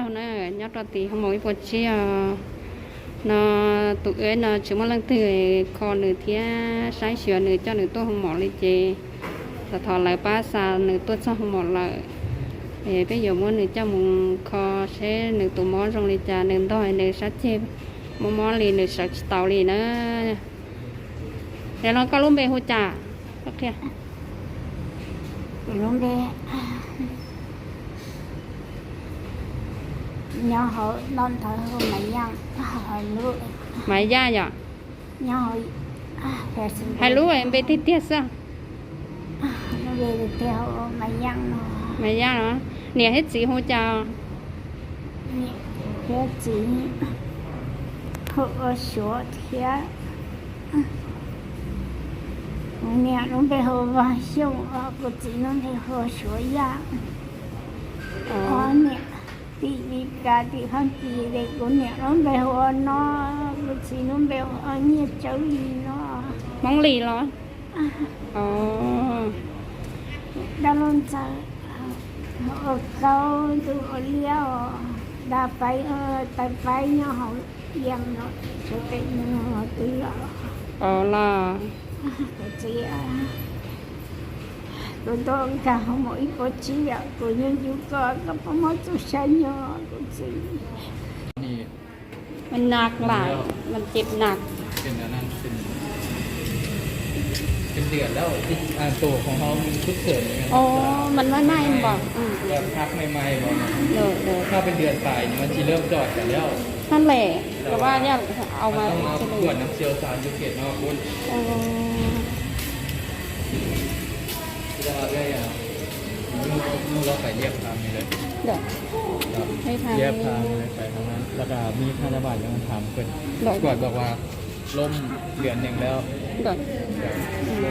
Na, nyob rau tim hoo maum ib puas tsib os. No, tus wb no tsis muaj leej twg kho nws thiab saib xyuas nws coj nws tuaj hoo maum li ces thaum lawv pab xa nws tuaj txog hoo maum lawm, es peb yuav muab nws coj mus kho seb nws tus mob zoo li cas, nws ntog nws sab ceg mob mob li nws sawv tsis taus li na. Es no koj lub npe hu cas? Koj qhia. Lub npe nyob hauv no ntawd hu Maiv Yaj, lub Maiv Yaj yom? Nyob hauv, hais lub npe tiag tiag xwb. Lub npe tiag tiag hu Maiv Yaj no. Maiv Yaj no. Niam thiab txiv hu cas? Niam thiab txiv hu ua Suav thiab. Kuv niam lub npe hu Vaj Xyooj, kuv txiv lub npe hu Suav Yaj. Niam tim Mis Kas tim Fab Kis es kuv niam lub npe hu ua no, kuv txiv lub npe hu ua Nyiaj Tsawb Lis no. Hmoob Lis los? Dab laug ntxawm hu ua Kaub, tus ua liab os, dab paib, tais paib nyob hauv Yaj no, suav pem no twb los. Los kuv txiv, kuv tuaj nkag hoo maum ib puas tsib yom, kuv yeej yug koj, koj puas muaj txoj sia nyob kuv txiv? Nag lawm, mas cem nag. Ov, mas maj maj npaum. Nag lem, kuv vaj yaj au mas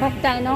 Qhov cai no,